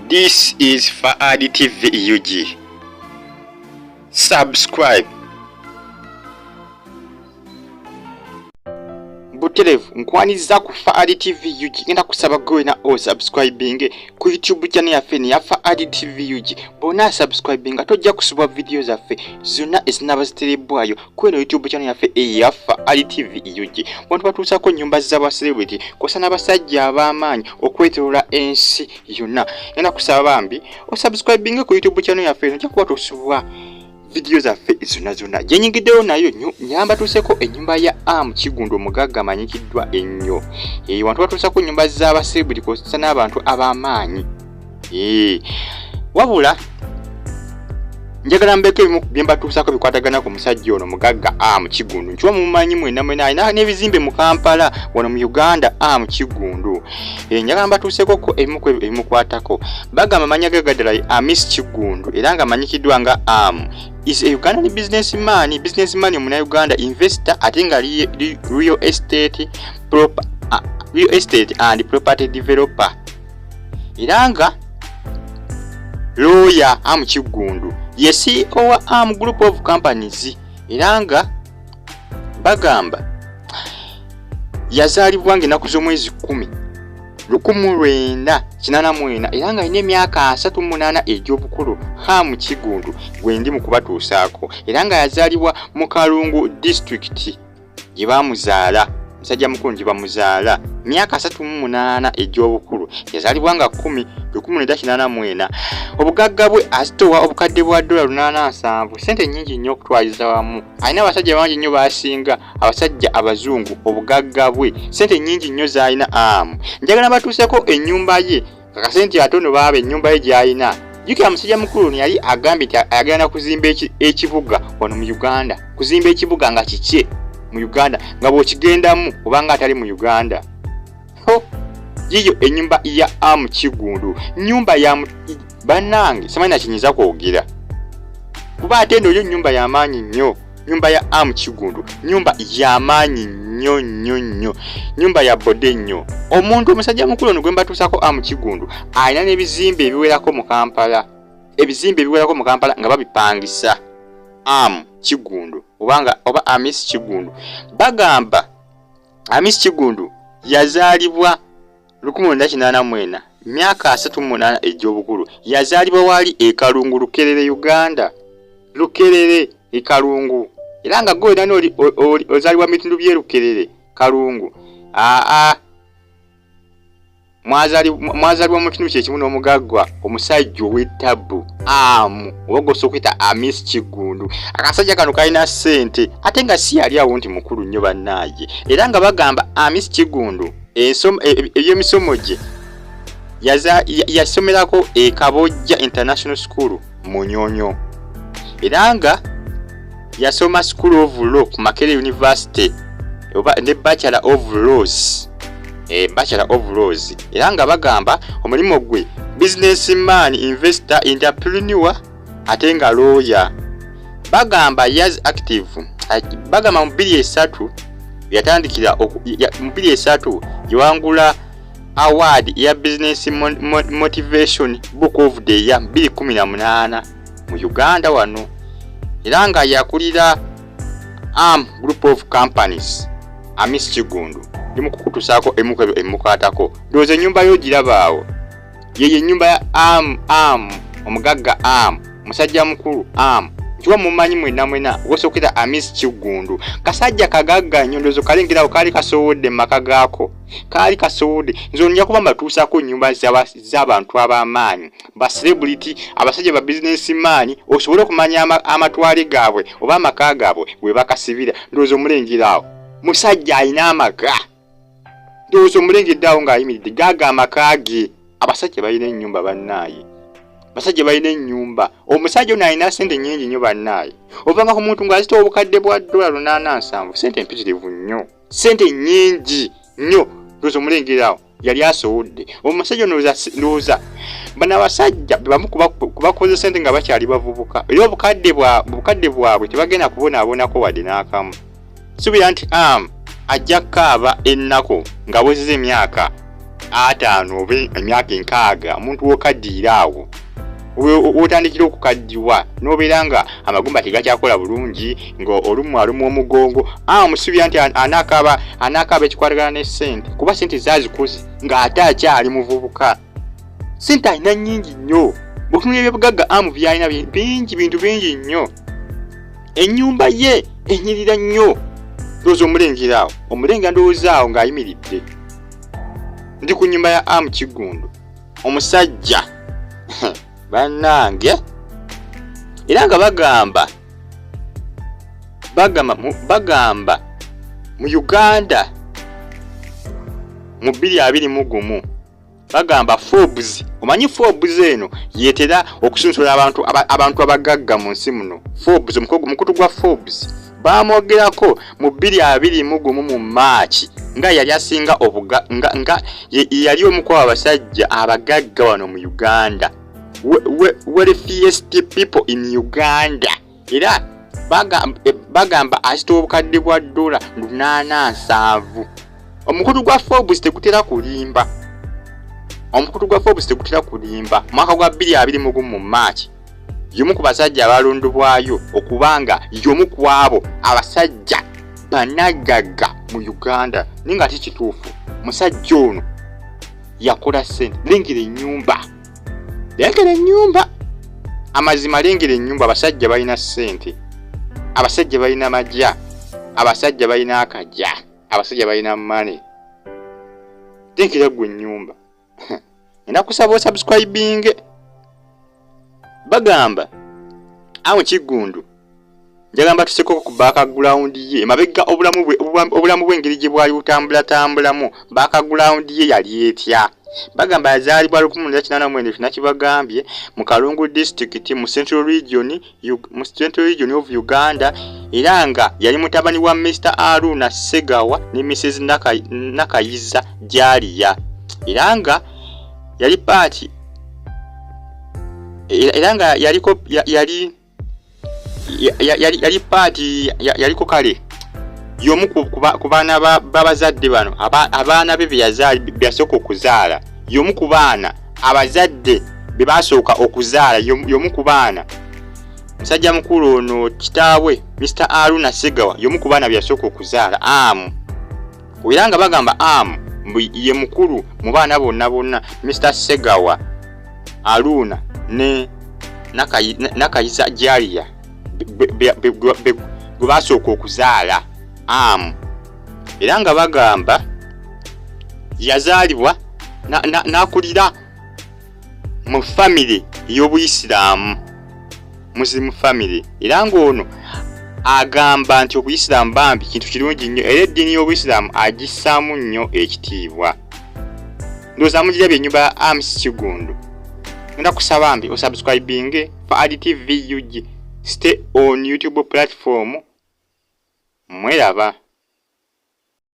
This is Faad TV UG. Subscribe. Buterevu nkwaniza ku Faad TV UG. Ngenda kusaba gwe na o subscribing ku YouTube channel yaffe ne ya Faad TV UG. Bona subscribing tojja kusubwa video zaffe zonna ezinaba ziterebbwayo ku eno YouTube channel yaffe eya Faad TV UG. Bantu batuusako nnyumba z'aba celebrity kosa n'abasajja ab'amaanyi okwetolola ensi yonna. Ngenda kusaba bambi osubscribinge ku YouTube channel yaffe eno, ojja kuba tosubwa vidiyo zaffe zonna zonna. Gyenyingiddeyo nayo nyambatuuseko ennyumba ya Am Kiggundu, omugagga amanyikiddwa ennyo. Wantu batuusako ennyumba z'aba celebrity kosa n'abantu ab'amaanyi. Wabula njagala mbeeko ebimu bye mbatuusako bikwatagana ku musajja ono mugagga Am Kiggundu. Nkiwa mumanyi mwenna mwena, alina n'ebizimbe mu Kampala wano mu Uganda. Am Kiggundu, njagala mbatuusekoko ebimu ku ebyo ebimukwatako. Bagamba amannya ge gaddala Amis Kiggundu, era nga amanyikiddwa nga Am, is a Ugandan businessman omunauganda, investor, ate nga real estate and property developer, era nga lawyer. Am Kiggundu ye CEO wa Am Group of Companies, era nga bagamba yazaalibwa nga ennaku z'omwezi 10 1984, era nga alina emyaka 38 egy'obukulu. Ham Kiggundu gwe ndi mu kubatuusaako, era nga yazaalibwa mu Kalungu District gye baamuzaala. Musajja mukulu gye bamuzaala myaka 38 egy'obukulu, yazaalibwa nga 10 1984. Obugagga bwe azitowa obukadde bwa dola 870, sente nnyingi nnyo okutwaliza wamu. Alina abasajja bangi nnyo basinga abasajja abazungu obugagga bwe, sente nnyingi nnyo z'alina. Amu njagala batuuseko ennyumba ye kakase nti ate ono baaba ennyumba ye gy'alina. Jjukira musajja mukulu ono yali agambye nti ayagala kuzimba ekibuga wano mu Uganda, kuzimba ekibuga nga kikye mu Uganda, nga bw'okigendamu obanga atali mu Uganda. Ho, yiyo ennyumba ya Am Kiggundu, nnyumba ya bannange simanyi nakinyiza kwogera, kuba ate eno yo nnyumba y'amaanyi nnyo. Nnyumba ya Am Kiggundu nnyumba y'amaanyi nnyo nnyo nnyo, nnyumba ya bode nnyo. Omuntu omusajja mukulu ono gwe mbatuusako, Am Kiggundu, alina n'ebizimbe ebiwerako mu Kampala, ebizimbe ebiwerako mu Kampala nga babipangisa. Am Kiggundu obanga oba Amis Kiggundu, bagamba Amis Kiggundu yazaalibwa 1984, myaka 38 egy'obukulu. Yazaalibwa wali e Kalungu, Lukerere, Uganda, Lukerere e Kalungu. Era nga gwe nani oli ozaalibwa mu bitundu by'e Lukerere, Kalungu, aa mwazaalibwa mu kitundu kyekimu n'omugagga omusajja ow'ettabbu Amu, oba gwosobola okuyita Amis Kiggundu. Akasajja kano kalina ssente, ate nga si yali awo nti mukulu nnyo bannaaye. Era nga bagamba Amis Kiggundu ebyemisomo gye yasomerako e Kabojja International School Munyonyo, era nga yasoma School of Law ku Makerere University oba ne Bachelor of Laws, Bachelor of Laws. Era nga bagamba omulimu gwe businessman, investor, entrepreneur, ate nga lawyer. Bagamba years active, bagamba mu 2003 yatandikira mu 2003 yawangula award ya Business Motivation Book of the Year 2018 mu Uganda wano, era nga yakulira Am Group of Companies. Amis Kiggundu ndi mu kukutusaako emu ku ebyo ebimukwatako. Ndowooza ennyumba yo girabaawo, yeyo ennyumba ya Am omugagga Am, musajja mukulu Am nkiwa mumanyi mwenna mwena wosookera. Amis Kiggundu kasajja kagagga nnyo, ndowooza kalengerawo kaali kasowodde mu maka gaako, kaali kasowodde. Nze nja kuba mbatuusaako nnyumba z'abantu ab'amaanyi, ba celebrity, abasajja ba businessman, osobole okumanya amatwale gaabwe oba amaka gaabwe we bakasibira. Ndowooza omulengera musajja alina amaka, ndowooza omulengedde awo ng'ayimiridde gaaga amaka ge. Abasajja balina ennyumba bannaaye, basajja balina ennyumba. Omusajja ono alina sente nnyingi nnyo bannaaye, ovanga ku muntu ng'azita obukadde bwa dola 870, sente mpitirivu nnyo, sente nnyingi nnyo. Ndowooza omulengerawo yali asowodde omusajja ono. Ndowooza bano abasajja bebamu kubakoze sente nga bakyali bavubuka, era obukadde bwabwe tebagenda kubonaabonako wadde n'akamu. Suubira nti ajja kukaaba ennaku nga awezezza emyaka 50 oba emyaka 60, omuntu w'okaddiira awo wotandikira okukaddiwa n'obeera nga amagumba tegakyakola bulungi, nga olumu alumwa omugongo, omusubira nti anaakaaba ekikwatagana ne ssente, kuba ssente zaazikoze ng'ate akyali muvubuka. Ssente alina nnyingi nnyo. Bw'otunula ebyobugagga Amu byalina bingi, bintu bingi nnyo. Ennyumba ye enyirira nnyo. Ndowooza omulengera awo, omulengera ndowooza awo ng'ayimiridde. Ndi ku nnyumba ya Amu Kiggundu, omusajja bannange. Era nga bagamba mu Uganda mu 2021, bagamba Forbes, omanyi Forbes eno yetera okusunsula abantu abagagga mu nsi muno. Forbes, omukutu gwa Forbes bamwogerako mu 2021 mu Maaki nga yali asinga obuga, nga yali omu ku abasajja abagagga wano mu Uganda, wealthiest people in Uganda. Era bagamba azitowa obukadde bwa dola 870. Omukutu gwa Forbes tegutera kulimba, omukutu gwa Forbes tegutera kulimba. Mwaka gwa 2021 mu Maaki, y'omu ku basajja abalondebwayo okubanga y'omu ku abo abasajja bannagagga mu Uganda. Naye nga ate kituufu, musajja ono yakola ssente. Lengera ennyumba, lengera ennyumba, amazima lengera ennyumba. Abasajja balina ssente, abasajja balina majja, abasajja balina akajja, abasajja balina money. Lengera gwe ennyumba. Ngenda kusaba osubscribing. Bagamba awo Kiggundu, njagamba tusekoko ku background ye emabega, obulamu bw'engeri gye bwali butambulatambulamu. Background ye yali etya? Bagamba yazaalibwa 1989, nakibagambye, mu Kalungu District mu Central Region of Uganda, era nga yali mutabani wa Mr Aruna Segawa ne Mrs Nakayiza Jaliya. Era nga yali paati, era nga yaliko yali yali paati yaliko kale y'omu ku baana b'abazadde bano, abaana be beyasooka okuzaala. Y'omu ku baana abazadde be basooka okuzaala, y'omu ku baana. Musajja mukulu ono, kitaawe Mr Aruna Segawa, y'omu ku baana be yasooka okuzaala Amu. Era nga bagamba Amu ye mukulu mu baana bonna bonna Mr Segawa Aruna ne Nakayiza Jalia gwe basooka okuzaala Amu. Era nga bagamba yazaalibwa n'akulira mu famire ey'obuyisiraamu, Muslim family. Era ng'ono agamba nti obuyisiraamu bambi kintu kirungi nnyo, era eddiini y'obuyisiraamu agissaamu nnyo ekitiibwa. Ndowooza mugirabye ennyumba ya Ams Kiggundu. Ngenda kusaba mbi osubscribinge for TV UG. Stay on YouTube platform, mweraba.